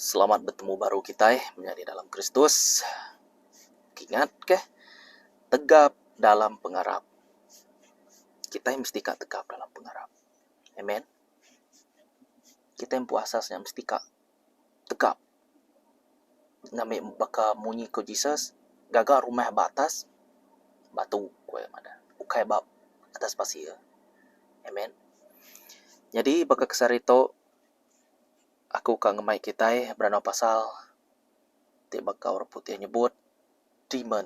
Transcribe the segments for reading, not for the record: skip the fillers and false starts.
Selamat betemu baru kitai menyadi dalam Kristus. Kingat keh tegap dalam pengarap. Kitai mesti ka tegap dalam pengarap. Amen. Kitai empu asas nya mesti ka tegap. Ngambi baka munyi ku Jesus gaga rumah ba atas batu ku iya madah ukai ba atas pasir. Amen. Nyadi baka ke sehari tu Aku ka ngemai kitai berandau pasal ti baka orang putih nyebut demon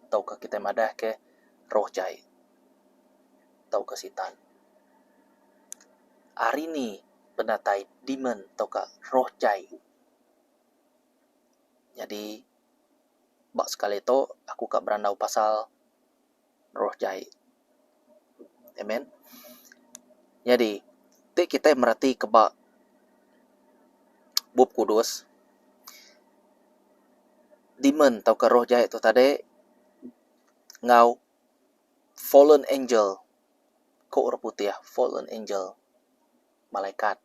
tauka kitai madah ke roh jai tauka sitan. Ari ni penatai demon tauka roh jai. Nyadi ba sekali tu aku ka berandau pasal roh jai. Amen. Nyadi, ti kitai mereti ke ba Bup Kudus, demon tauka roh jai tu tadi enggau fallen angel ku orang putih fallen angel malaikat.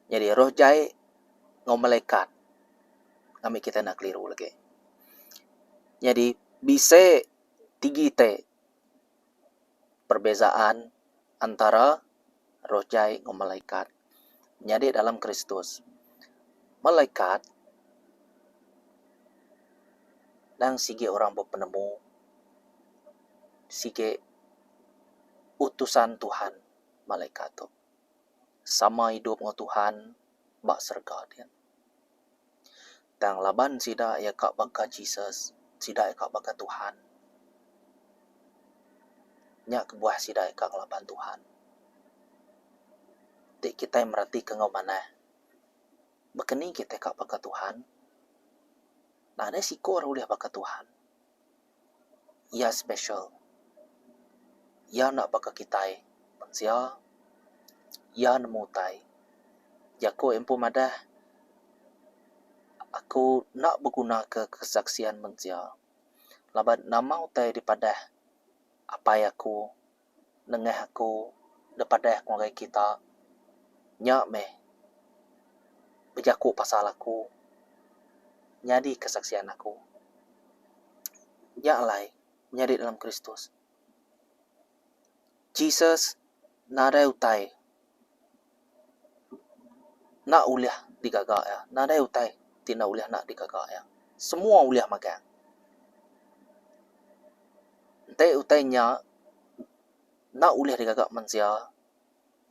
Nyadi roh jai enggau malaikat ngambi kitai enda keliru lagi. Nyadi bisi tigi ti perbezaan antara roh jai enggau malaikat. Nyadi dalam Kristus, malaikat nang sigi orang bepenemu sigi utusan Tuhan malaikat tu sama idup enggau Tuhan ba serega din. Tang laban sida iya ka baka Jesus, sida iya ka baka Tuhan. Nya kebuah sida iya ka ngelaban Tuhan. Ti kitai meratika enggau manah, baka ni kitai ka baka Tuhan? Nadai siku orang ulih baka Tuhan. Iya special. Iya enda baka kitai mensia. Iya nemu utai. Jaku iya empu madah aku enda begunaka kesaksian mensia laban nama utai dipadah apai aku nengah aku da padah ku ngagai kita nya meh bejaku pasal aku nyadi kesaksian aku. Nya alai menyadi dalam Kristus. Jesus nadai utai enda ulih digaga iya. Nadai utai ti enda ulih enda digaga iya. Semua ulih magang. Enti utai nya enda ulih digaga mensia,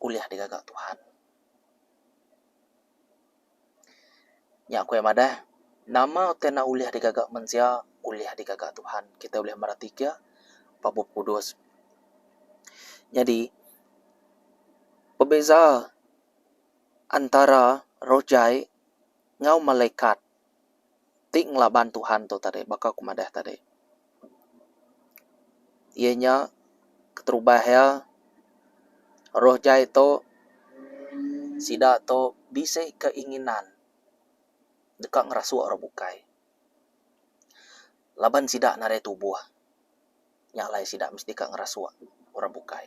ulih digaga Tuhan. Nya ku iya madah, nama utai enda ulih digaga mensia, ulih digaga Tuhan. Kitai ulih meratika ba Bup Kudus. Nyadi, bebeza antara roh jai enggau malaikat ti ngelaban Tuhan tu tadi baka ku madah tadi. Iya nya keterubah iya roh jai tu sida tu bisi keinginan deka ngerasuk orang bukai laban sida nadai tubuh nya alai sida mesti ka ngerasuk orang bukai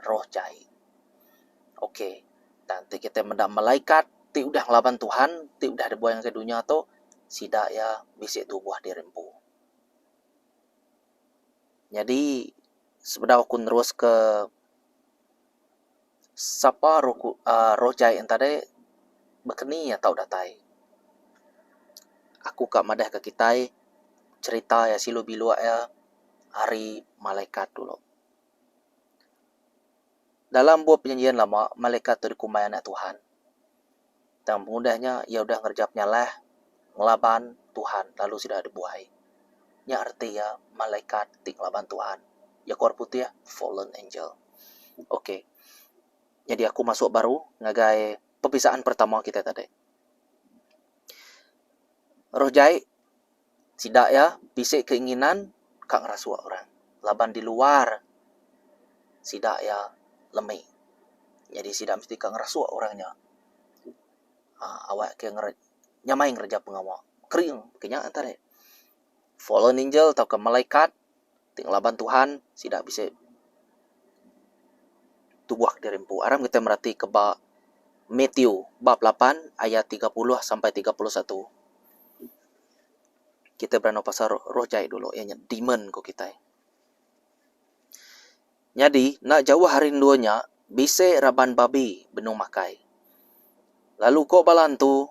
roh jai. Ok tang ti kitai meda malaikat ti udah ngelaban Tuhan ti udah dibuai ngagai dunya tu sida iya bisi tubuh diri empu. Nyadi sebedau aku neruska sapa roh uhh roh jai en tadi baka ni iya tau datai. Aku ka madahka kitai cherita iya silu biluk iya ari malaikat dulu. Dalam bup perjanjian lama malaikat tu dikumbai anak Tuhan. Tang pengudah nya iya udah ngereja penyalah ngelaban Tuhan lalu sida dibuai. Nya reti iya malaikat ti ngelaban Tuhan. Jaku orang putih fallen angel. Ok. Nyadi aku masuk baru ngagai perbezaan pertama kitai tadi. Roh jai sida iya bisi keinginan ka ngerasuk orang laban di luar sida iya lemi. Nyadi sida mesti ka ngerasuk orang nya uhh awak ke nyamai ngereja pengawa kering ke nya tadi. Fallen angel tauka malaikat ti ngelaban Tuhan sida bisi tubuh diri empu. Aram kitai mereti ke ba. Matthew bab lapan ayat 30 sampai 31. Kitai berandau pasal roh jai dulu iya nya demon ku kitai. Nyadi enda jauh ari endur nya bisi raban babi benung makai. Lalu ko bala antu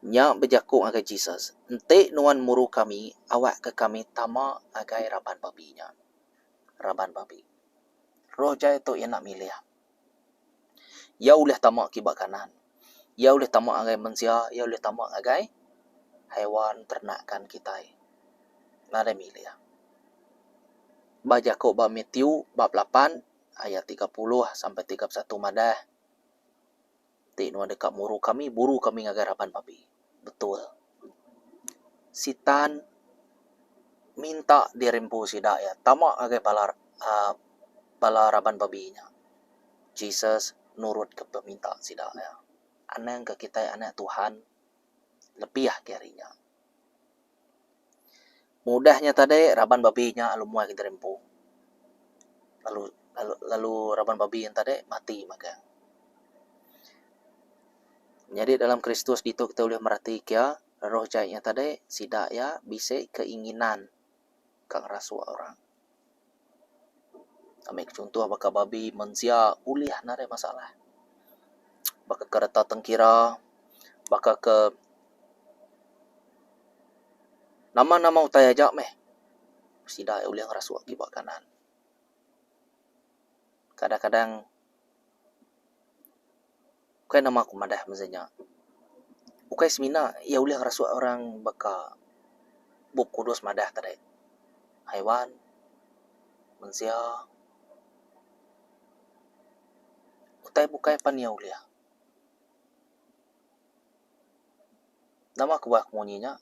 nya bejaku ngagai Jesus, Enti nuan muru kami, awakka kami tama ngagai raban babi nya. Raban babi. Roh jai tu iya enda milih. Iya ulih tama kiba kanan. Iya ulih tama ngagai mensia, iya ulih tama ngagai haiwan ternakan kitai. Nadai milih. Ba jaku ba Matthew bab lapan ayat 30 sampai 31 madah ti nuan deka muru kami, buru kami ngagai raban babi. Betul. Sitan minta diri empu sida iya tama ngagai bala uhh bala raban babi nya. Jesus nurut ke peminta sida iya. Anang ke kitai anak Tuhan lebih agi ari nya. Mudah nya tadi raban babi nya lalu muai diri empu. Lalu lalu lalu raban babi nya tadi mati magang. Nyadi dalam Kristus ditu kita ulih meratika roh jai nya tadi sida iya bisi keinginan ka ngerasuk orang. Ambi ke chunto baka babi mensia ulih nadai masalah. Baka ke reta tengkira baka ke nama-nama utai aja meh sida iya ulih ngerasuk kiba kanan. Kadang-kadang Ukai nama ku madah mesti nya. Ukai semina iya ulih ngerasuk orang baka Bup Kudus madah tadi. Haiwan, mensia, utai bukai pan iya ulih. Nama kebuah ku munyi nya?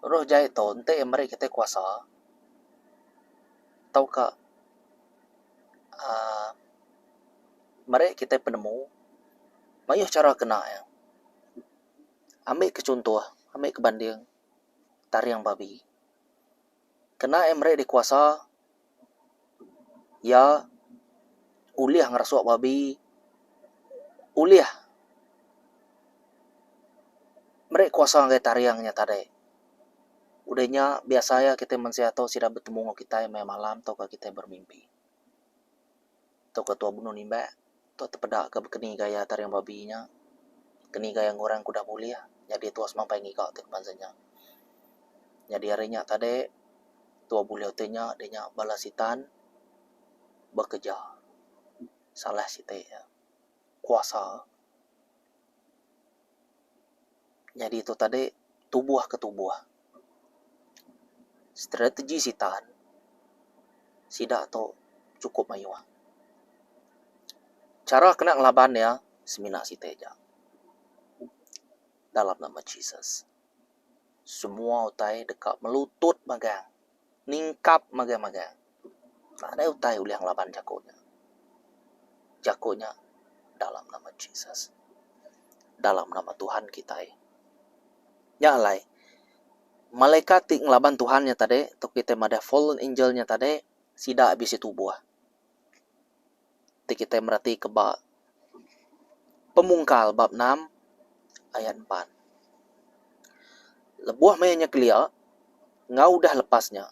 Roh jai tu enti iya meri kitai kuasa tauka uhh meri kitai penemu mayuh chara kena iya. Ambi ke chuntoh ambi ke banding taring babi. Kena iya meri deh kuasa iya ulih ngerasuk babi ulih meri kuasa ngagai taring nya tadi. Udah nya biasa iya kitai mensia tu sida betemu enggau kitai maya malam tauka kitai bermimpi. Tauka tua benung nimbak tua tepeda ka bekeni gaya taring babi nya keni gaya ngurang ke udah bulih nyadi tua semampai ngiga ti bansa nya. Nyadi ari nya tadi tua bulih utai nya da nya bala sitan bekeja salah siti kuasa. Nyadi tu tadi tubuh ke tubuh. Strategi sitan sida tu chukup mayuh. Chara kena ngelaban iya semina siti aja dalam nama Jesus. Semua utai deka melutut magang. Ningkap magang-magang. Nadai utai ulih ngelaban jaku nya. Jaku nya dalam nama Jesus. Dalam nama Tuhan kitai. Nya alai, malaikat ti ngelaban Tuhan nya tadi, tu kitai madah fallen angel nya tadi, sida bisi tubuh. Ti kitai meratika ba Pemungkal bab enam ayat empat. Lebuh maya nya kelia enggau udah lepas nya,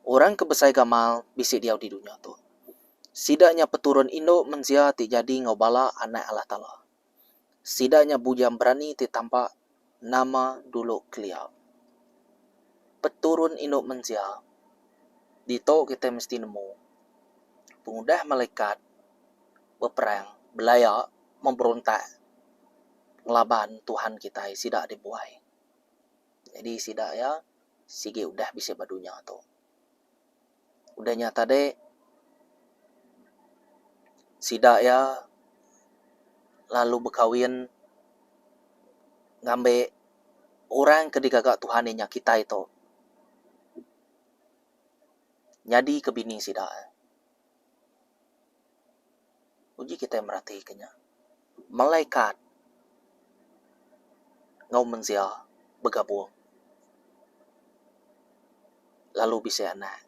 orang ke besai gamal bisi diau di dunya tu. Sida nya peturun indu mensia ti jadi enggau bala anak Allah Taala. Sida nya bujang berani ti tampak nama dulu kelia. Peturun indu mensia ditu kitai mesti nemu pengudah malaikat beperang belaya memberontak ngelaban Tuhan kitai sida dibuai. Nyadi sida iya sigi udah bisi ba dunya tu. Udah nya tadi sida iya lalu bekawin ngambi orang ke digaga Tuhan inya kitai tu nyadi ke bini sida. Uji kitai meratika nya. Malaikat enggau mensia begabung lalu bisi anak.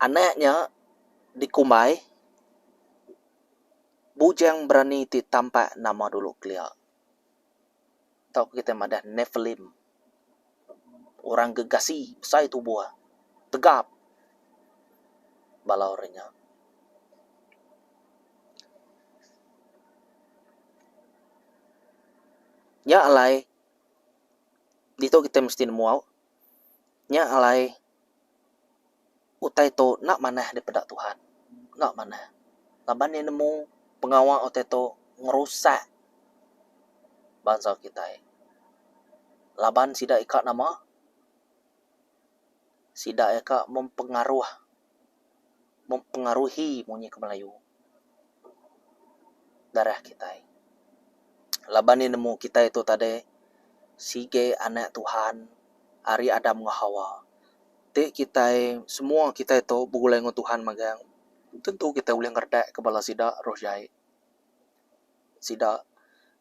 Anak nya dikumbai. Bujang berani ti tampak nama dulu kelia. Tauka kitai madah Nephilim. Orang gegasi besai tubuh tegap bala orang nya. Nya alai ditu kitai mesti nemu au. Nya alai utai tu enda manah dipeda Tuhan. Enda manah. Laban iya nemu pengawa utai tu ngerusak bansa kitai. Laban sida ika nama? Sida ika mempengaruh, mempengaruhi munyi ke Melayu darah kitai. Laban iya nemu kitai tu tadi sige anak Tuhan ari Adam enggau Hawa. Ti kitai semua kitai tu begulai enggau Tuhan magang tentu kitai ulih ngeredak ke bala sida roh jai sida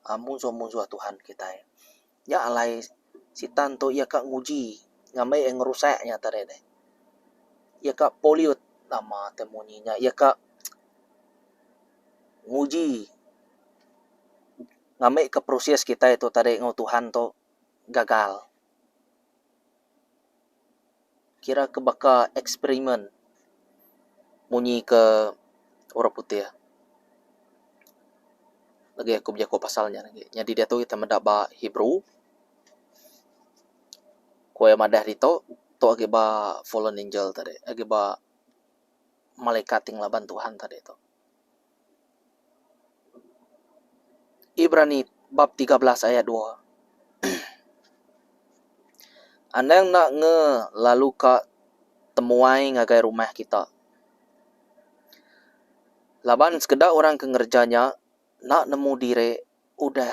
uhh munsuh-munsuh Tuhan kitai. Nya alai sitan tu iya ka nguji ngambi iya ngerusak nya tadi deh. Iya ka pollute nama te munyi nya iya ka nguji ngambi ke proses kitai tu tadi enggau Tuhan tu gagal. Kira ke baka eksperimen munyi ke orang putih. Lagi aku bejaku pasal nya lagi. Nyadi diatu kita meda ba Hebrew. Ku iya madah ditu, tu agi ba fallen angel tadi, agi ba malaikat ti ngelaban Tuhan tadi tu. Ibrani bab 13 ayat 2. Anang enda nge lalu ka temuai ngagai rumah kita. Laban sekeda orang ke ngereja nya enda nemu diri udah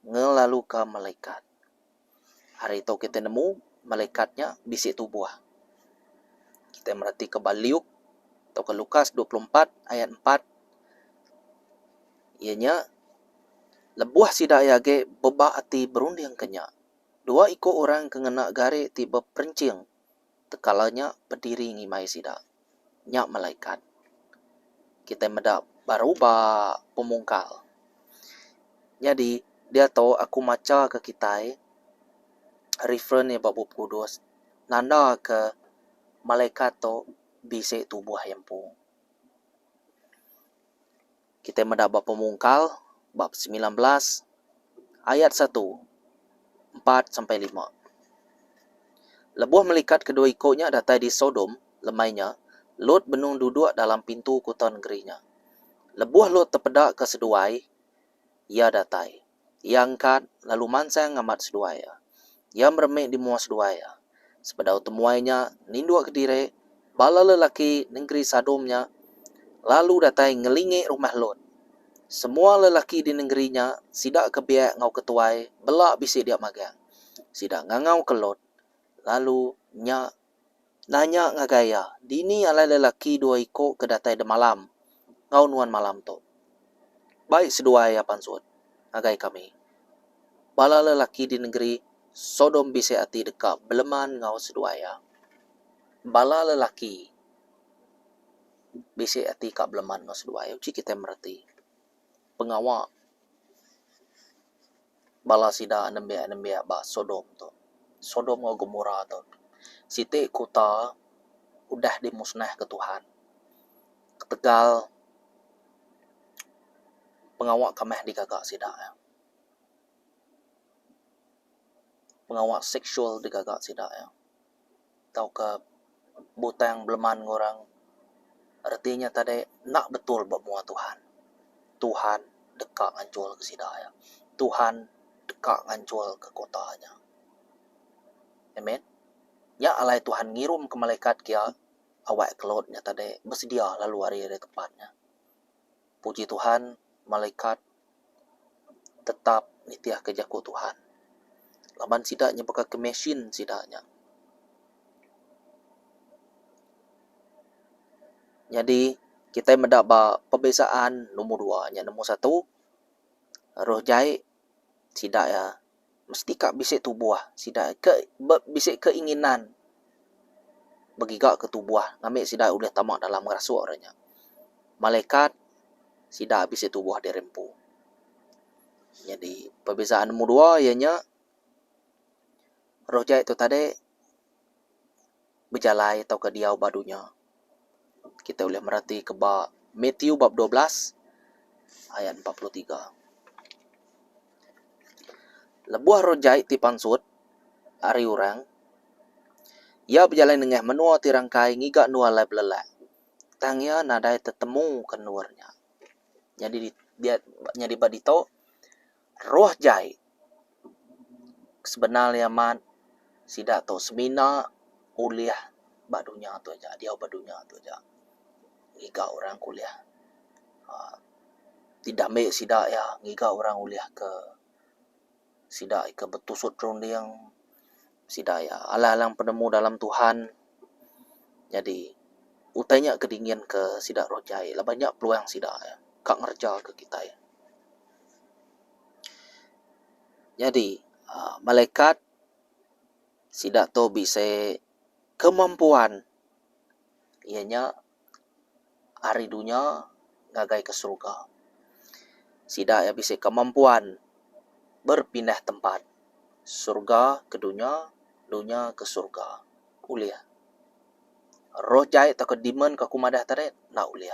ngelaluka malaikat. Hari tu kitai nemu malaikat nya bisi tubuh. Kitai meratika ba Luke tauka Lukas 24 ayat 4 iya nya lebuh sida iya agi beba ati berundingka nya, dua iku orang ke ngena gari ti beperenching tekala nya bediri ngimbai sida. Nya malaikat. Kitai meda baru ba pemungkal. Nyadi diatu aku macha ke kitai reference iya ba Bup Kudus nanda ke malaikat tu bisi tubuh iya empu. Kitai meda ba Pemungkal bab 19 ayat satu, empat sampai lima. Lebuh melikat kedua iku nya datai di Sodom lemai nya, Lot benung duduk dalam pintu kuta nengeri nya. Lebuh Lot tepedaka seduai, iya datai. Iya angkat lalu mansang ngamat seduai iya. Iya meremik di mua seduai iya. Sebedau temuai nya ninduk kediri, bala lelaki nengeri Sadom nya lalu datai ngelingi rumah Lot. Semua lelaki di nengeri nya, sida ke biak enggau ke tuai, bela bisi dia magang. Sida ngangauka Lot, lalu nya Nanya ngagai iya, Dini alai lelaki dua iku ke datai demalam enggau nuan malam tu? Bai seduai iya pansut ngagai kami. Bala lelaki di nengeri Sodom bisi ati deka beleman enggau seduai iya. Bala lelaki bisi ati ka beleman enggau seduai iya. Uji kitai mereti pengawa bala sida nembiak-nembiak ba Sodom tu. Sodom enggau Gomora tu siti kuta udah dimusnahka Tuhan ketegal pengawa kamah digaga sida. Pengawa seksual digaga sida. Tauka butang beleman enggau orang reti nya tadi enda betul ba mua Tuhan. Tuhan deka nganchurka sida iya. Tuhan deka nganchurka kota nya. Amen. Nya alai Tuhan ngirumka malaikat ke iya awak ke Lot nya tadi besedia lalu ari ari tempat nya. Puji Tuhan, malaikat tetap nitihka jaku Tuhan. Laban sida nya baka ke mesin sida nya. Nyadi kitai meda ba perbezaan nombor dua nya nombor satu roh jai sida iya mesti ka bisi tubuh sida ke bisi keinginan begiga ke tubuh ngambi sida ulih tama dalam ngerasuk re nya. Malaikat. Sida bisi tubuh diri empu. Nyadi perbezaan nombor dua iya nya roh jai tu tadi bejalai tauka diau ba dunya. Kita ulih mereti ke ba Matthew bab 12 ayat 43. Lebuh roh jai ti pansut ari orang, iya bejalai nengah menua ti rangkai ngiga endur alai belelak. Tang iya nadai tetemu ke endur nya. Nyadi dia nyadi ba ditu roh jai sebenar iya amat sida tu semina ulih ba dunya tu aja diau ba dunya tu aja ngiga orang ke ulih uhh ti dambi sida iya ngiga orang ulih ke sida ke betusut runding sida iya alang alang penemu dalam Tuhan nyadi utai nya ke dingin ke sida roh jai laban nya peluang sida ka ngereja ke kitai. Nyadi uhh malaikat sida tu bisi kemampuan iya nya ari dunya ngagai ke surga. Sida iya bisi kemampuan berpindah tempat surga ke dunya, dunya ke surga. Ulih. Roh jai tauka demon ke aku madah tadi enda ulih.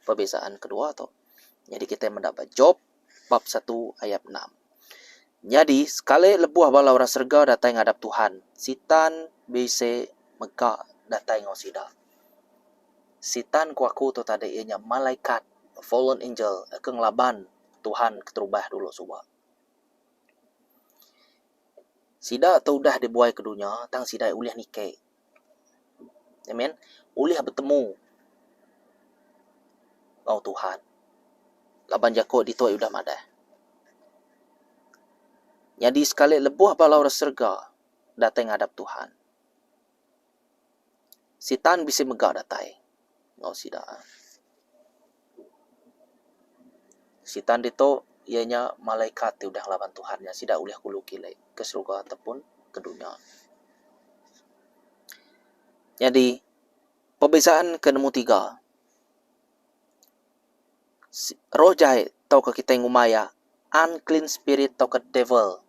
Perbezaan kedua tu. Nyadi kitai meda ba Job bab satu ayat enam. Nyadi sekali lebuh bala orang serega datai ngadap Tuhan, Sitan bisi mega datai enggau sida. Sitan ku aku tu tadi iya nya malaikat, fallen angel, ke ngelaban Tuhan keterubah dulu suba. Sida tu udah dibuai ke dunya tang sida ulih niki. Amen. Ulih betemu enggau Tuhan. Laban jaku ditu udah madah. Nyadi sekali lebuh bala orang serega datai ngadap Tuhan. Sitan bisi mega datai enggau sida. Sitan ditu iya nya malaikat ti udah ngelaban Tuhan nya sida ulih kulu kili ke serega ataupun ke dunya. Nyadi perbezaan ke nemu tiga roh jai tauka kitai ngumbai iya unclean spirit tauka devil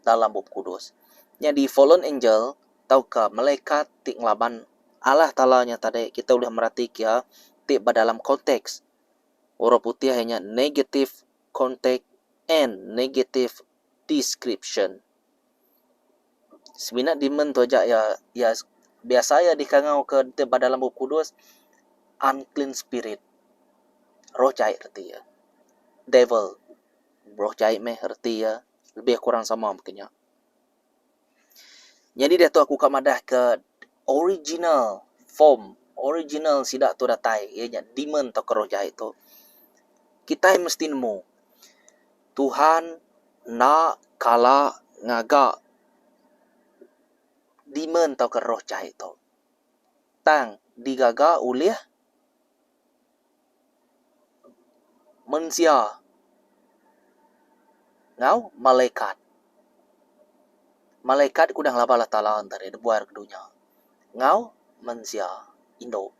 dalam Bup Kudus. Nyadi fallen angel tauka malaikat ti ngelaban Allah Taala nya tadi kitai ulih meratika iya ti ba dalam konteks orang putih iya nya negative context and negative description. Semina demon tu aja iya iya biasa iya dikangau ke enti ba dalam Bup Kudus unclean spirit. Roh jai reti iya. Devil roh jai meh reti iya lebih kurang sama meka nya. Nyadi diatu aku ka madah ke original form original sida tu datai iya nya demon tauka roh jai tu. Kitai mesti nemu Tuhan enda kala ngaga demon tauka roh jai tu. Tang digaga ulih mensia enggau malaikat. Malaikat ke udah ngelaban Allah Taala enta deh dibuai ke dunya enggau mensia indu.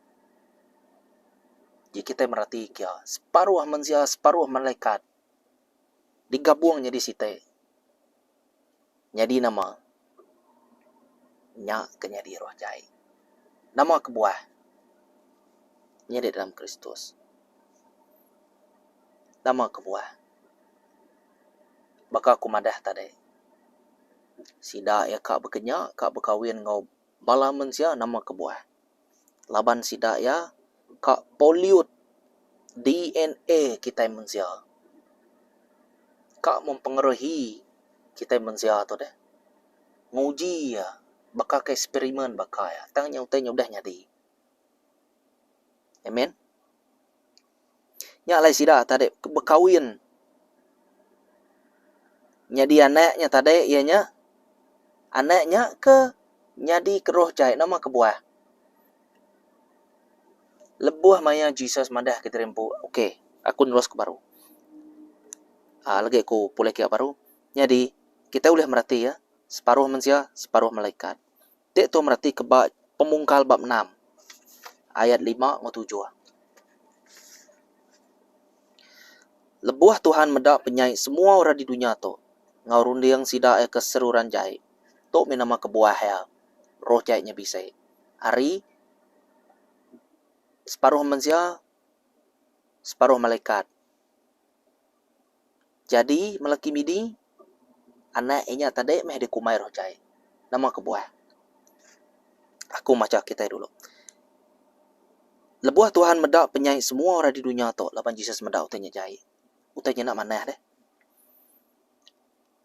Ji kitai mereti kia separuh mensia separuh malaikat digabung nyadi siti. Nyadi nama? Nya ke nyadi roh jai. Nama kebuah nyadi dalam Kristus? Nama kebuah? Baka aku madah tadi, sida iya ka bekenya ka bekawin enggau bala mensia nama kebuah? Laban sida iya ka pollute DNA kitai mensia. Ka mempengaruhi kitai mensia tu deh. Nguji iya baka ke eksperimen baka iya tang nya utai nya udah nyadi. Amen. Nya alai sida tadi bekawin nyadi anak nya tadi iya nya anak nya ke nyadi keruh jai nama kebuah. Lebuh maya Jesus madah ke diri empu ok aku nerus ke baru aaa lagi aku pulih kiya baru nyadi kitai ulih mereti iya separuh mensia separuh malaikat. Ti tu mereti ke ba pemungkal bab enam ayat lima enggau tujuh. Lebuh Tuhan meda penyai semua orang di dunya tu, enggau runding sida iya ke seruran jai, tu mih nama kebuah iya, roh jai nya bisi. Ari separuh mensia, separuh malaikat. Jadi melaki bini, anak inya tadi meh dikumbai roh jai. Nama kebuah? Aku macha kitai dulu. Lebuh Tuhan meda penyai semua orang di dunya tu laban Jesus meda utai nya jai. Utai nya enda manah deh.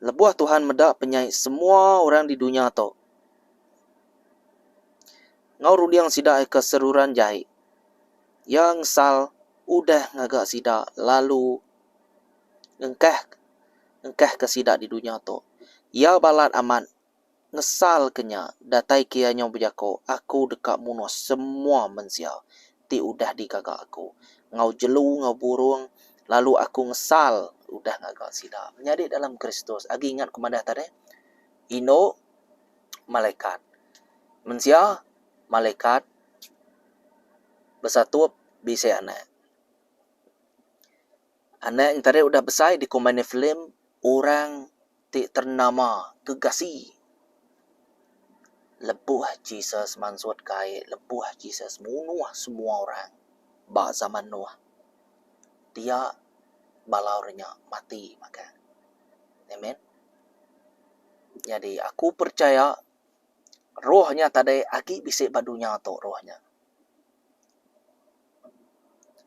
Lebuh Tuhan meda penyai semua orang di dunya tu, enggau runding sida ke seruran jai, Iya ngesal udah ngaga sida lalu ngengkah ngengkahka sida di dunya tu. Iya balat amat Ngesal ke nya, datai ke iya nyau bejako, Aku deka munuh semua mensia ti udah digaga aku, enggau jelu enggau burung, lalu aku ngesal udah ngaga sida. Menyadi dalam Kristus, agi ingat ku madah tadi, indu malaikat. Mensia, malaikat, besatup bisi anak. Anak nya tadi udah besai dikumbai Nephilim, orang ti ternama gegasi. Lebuh Jesus mansutka ai, lebuh Jesus munuh semua orang ba zaman Noah, dia bala orang nya mati magang. Amen. Nyadi aku percaya roh nya tadi agi bisi ba dunya tu roh nya.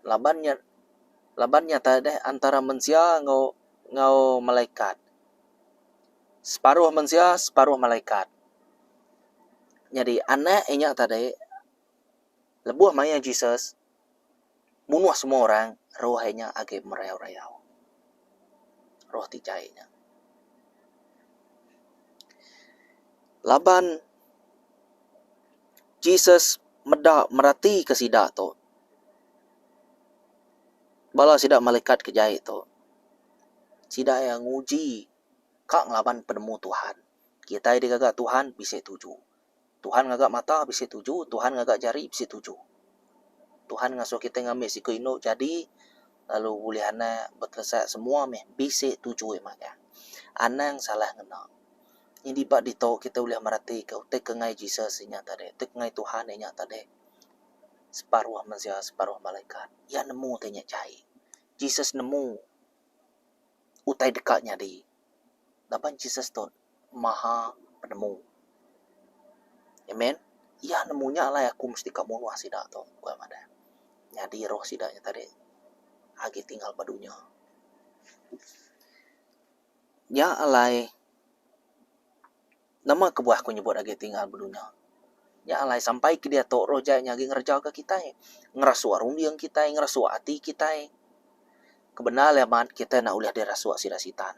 Laban nya laban nya tadi antara mensia enggau enggau malaikat. Separuh mensia separuh malaikat. Nyadi anak inya tadi lebuh maya Jesus munuh semua orang roh inya agi merayau-rayau. Roh ti jai nya. Laban Jesus meda meratika sida tu. Bala sida malaikat ke jai tu. Sida iya nguji ka ngelaban penemu Tuhan. Kitai digaga Tuhan bisi tuju. Tuhan ngaga mata bisi tuju, Tuhan ngaga jari bisi tuju. Tuhan ngasuh kitai ngambi siku indu jadi lalu bulih anak betelesak semua meh bisi tuju iya magang. Anang salah ngena. Nyadi ba ditu kitai ulih meratika utai ke enggai Jesus inya tadi, utai ke enggai Tuhan inya tadi separuh mensia separuh malaikat. Iya nemu utai nya jai. Jesus nemu utai deka nyadi laban Jesus tu maha penemu. Amen. Iya nemu nya alai aku mesti ka munuh sida tu, ku iya madah. Nyadi roh sida nya tadi agi tinggal ba dunya. Nya alai nama kebuah aku nyebut agi tinggal ba dunya. Nya alai sampai ke diatu roh jai nya agi ngereja ka kitai, ngerasuk runding kitai, ngerasuk ati kitai. Kebendar iya amat kitai enda ulih dirasuk sida sitan.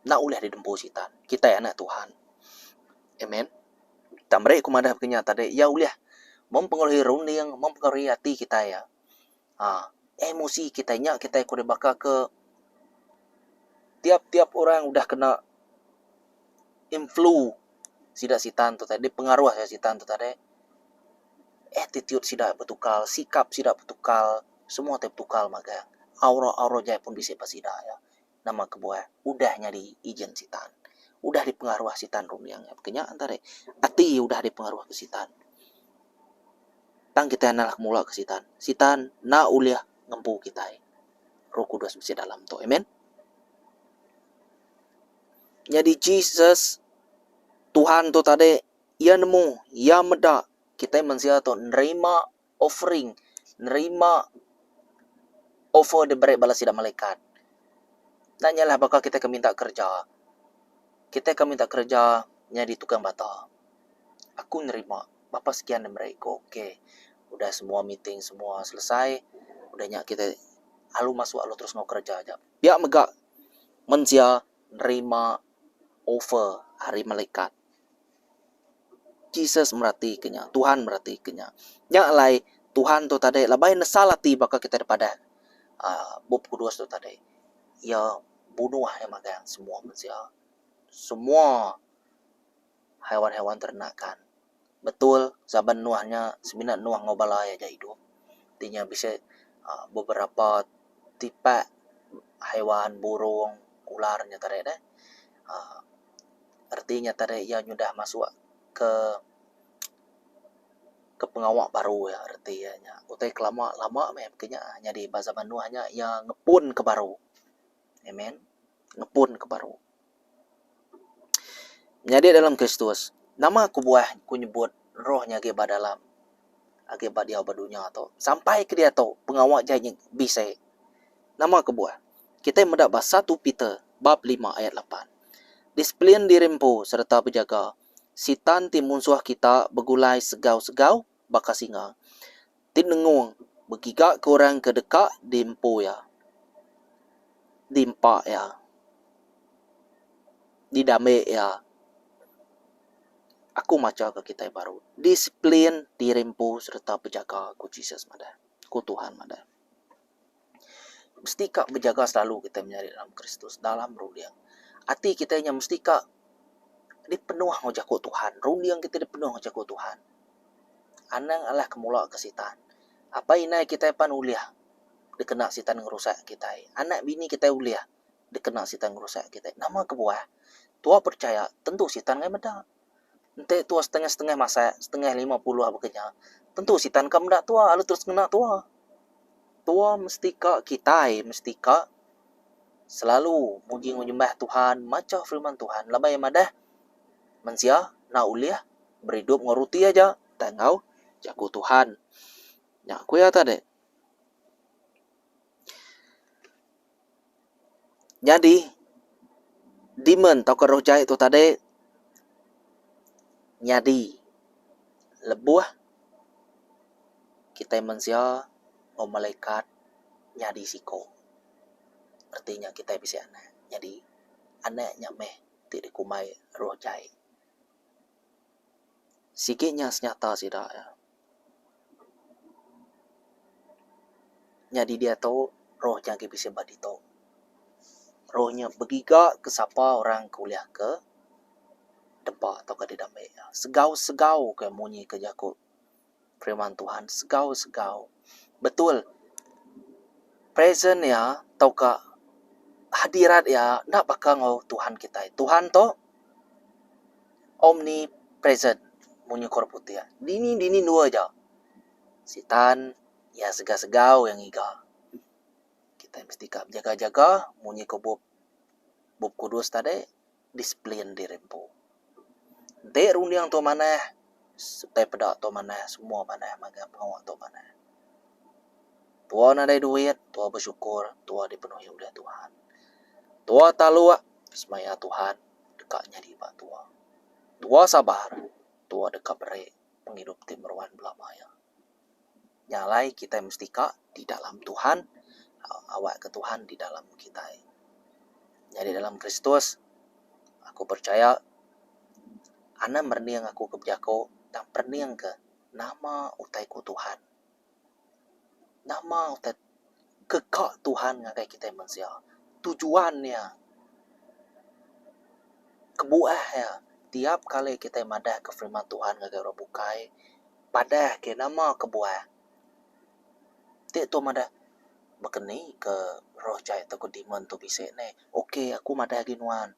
Enda ulih didempu sitan. Kitai anak Tuhan. Amen. Tang meri ku madah pekenya tadi iya ulih mempengaruhi runding, mempengaruhi ati kitai. Aa emosi kitai nya kitai ku dibaka ke tiap-tiap orang udah kena influ sida sitan tu tadi pengaruh sida sitan tu tadi attitude sida betukar sikap sida betukar semua ti betukar magang aura-aura jai pun bisi ba sida iya. Nama kebuah udah nyadi ejen sitan. Udah dipengaruh sitan runding iya. Baka nya tadi ati udah dipengaruh ke sitan. Tang kitai enda mula ke sitan. Sitan enda ulih ngempu kitai. Roh kudus bisi dalam tu. Amen. Nyadi Jesus Tuhan tu tadi iya nemu, iya meda kitai mensia tu nerima offering nerima offer diberi bala sida malaikat. Enda nyalah baka kitai ke minta kereja. Kitai ke minta kereja nyadi tukang bata. Aku nerima bapa sekian ne meri ku ok. Udah semua meeting semua selesai udah nya kitai alu masuk alu terus enggau kereja aja. Pia mega mensia nerima offer ari malaikat. Jesus meratika nya, Tuhan meratika nya. Nya alai Tuhan tu tadi laban iya nesal ati baka kitai da padah uhh Bup Kudus tu tadi. Iya bunuh iya magang semua mensia, semua haiwan-haiwan ternakan. Betul zaman Noah nya semina Noah enggau bala iya aja idup. Ti nya bisi uhh beberapa tipak. Haiwan, burung, ular nya tadi deh. uhh Reti nya tadi iya nyudah masuk ke ke pengawa baru iya reti iya nya. Utai ke lama lama meh ke nya nyadi ba zaman Noah nya iya ngepun ke baru. Amen. Ngepun ke baru. Nyadi dalam Kristus, nama kebuah ku nyebut roh nya agi ba dalam agi ba diau ba dunya tu sampai ke diatu pengawa jai nya bisi. Nama kebuah? Kitai meda ba satu Peter bab lima ayat lapan. Disiplin diri empu sereta bejaga. Sitan ti munsuh kita begulai segau-segau baka singa ti nengung begigaka orang ke deka diempu iya, diempa iya, didambi iya. Aku macha ke kitai baru, disiplin diri empu sereta bejaga, ku Jesus madah, ku Tuhan madah. Mesti ka bejaga selalu kitai menyadi dalam Kristus dalam runding. Ati kitai nya mesti ka dipenuh enggau jaku Tuhan, runding kitai dipenuh enggau jaku Tuhan. Anang alah kemula ke sitan. Apai indai kitai pan ulih dikena sitan ngerusak kitai. Anak bini kitai ulih dikena sitan ngerusak kitai. Nama kebuah? Tua percaya tentu sitan ngagai meda. Enti tua setengah-setengah masak, setengah 50 baka nya, tentu sitan ka meda tua lalu terus ngena tua. Tua mesti ka kitai mesti ka selalu muji enggau nyembah Tuhan, macha firman Tuhan laban iya madah mensia enda ulih beridup enggau ruti aja tang enggau jaku Tuhan. Nya ku iya tadi. Nyadi, demon tauka roh jai tu tadi nyadi lebuh kitai mensia enggau malaikat nyadi siko. Reti nya kitai bisi anak. Nyadi anak nya meh ti dikumbai roh jai. Sigi nya senyata sida iya. Nyadi diatu roh nya agi bisi ba ditu. Roh nya begiga ke sapa orang ke ulih ke dempa tauka didambi iya. Segau-segau ke munyi ke jaku firman Tuhan segau-segau. Betul present iya tauka hadirat iya enda baka enggau Tuhan kitai. Tuhan tu omnipresent munyi ku orang putih. Dini dini endur aja. Sitan iya segau-segau iya ngiga. Kitai mesti ka bejaga-jaga munyi ku bup bup kudus tadi disiplin diri empu. Enti runding tu manah, utai peda tu manah, semua manah magang pengawa tu manah. Tua nadai duit, tua besyukur, tua dipenuhi ulih Tuhan. Tua taluk semaya Tuhan deka nyadi ba tua. Tua sabar, tua deka beri pengidup ti meruan belama iya. Nya alai kitai mesti ka di dalam Tuhan awakka Tuhan di dalam kitai. Nyadi dalam Kristus aku percaya anang merening aku ke bejaku tang perening ke nama utai ku Tuhan. Nama utai ke ka Tuhan ngagai kitai mensia. Tujuan iya kebuah iya tiap kali kitai madah ke firman Tuhan ngagai orang bukai. Padah ke nama kebuah ti tu madah baka ni ke roh jai tauka demon tu bisi neh. Ok aku madah agi nuan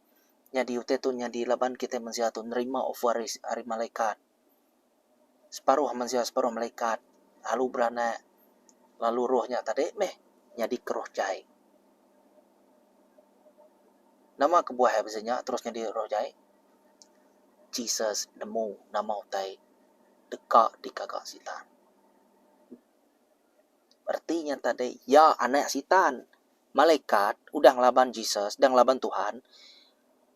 nyadi utai tu nyadi laban kitai mensia tu nerima offer ari ari malaikat. Separuh mensia separuh malaikat lalu beranak lalu roh nya tadi meh nyadi ke roh jai. Nama kebuah iya bisi nya terus nyadi roh jai? Jesus nemu nama utai deka digaga Sitan. Reti nya tadi, iya anak Sitan. Malaikat udah ngelaban Jesus, udah ngelaban Tuhan,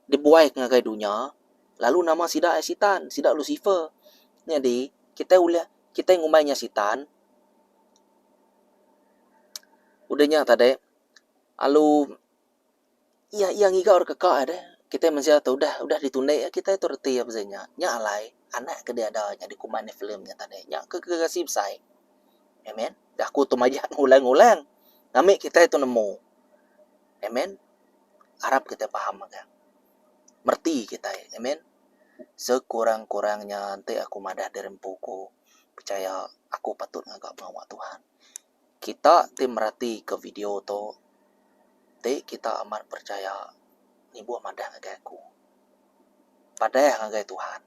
dibuai ke ngagai dunya, lalu nama sida iya Sitan, sida Lucifer. Nyadi, kitai ulih, kitai ngumbai nya Sitan. Udah nya tadi, lalu Iya iya ngiga orang keka deh. Kitai mensia tu udah udah ditundi iya kitai tu reti iya pasal nya. Nya alai anak ke diada nya dikumbai Nephilim nya tadi. Nya ke gerasi besai. Amen. Jaku tu majak ngulang-ngulang ngambi kitai tu nemu. Amen. Arap kitai faham mega. Mereti kitai. Amen. Sekurang-kurang nya enti aku madah diri empu ku pechaya aku patut ngaga pengawa Tuhan. Kita ti meratika video tu. Ti kita amat percaya nibuh madah ngagai aku. Padah ngagai Tuhan.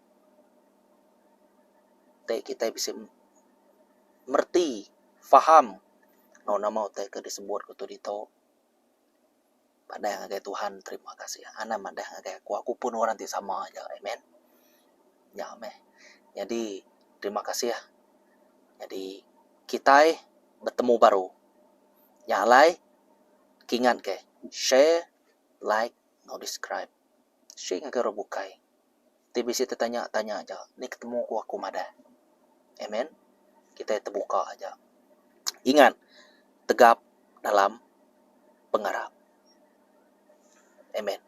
Ti kitai bisi mereti faham enggau nama utai ke disebut ku tu ditu. Padah ngagai Tuhan terima kasih. Anang madah ngagai aku, aku pun orang ti sama aja. Amen. Nya meh. Nyadi terima kasih. Nyadi kitai betemu baru. Nya alai kingat ke share, like enggau describe. Share ngagai orang bukai. Ti bisi tetanya tanya aja ni ketemu ku aku madah. Amen. Kitai tebuka aja. Ingat tegap dalam pengarap. Amen.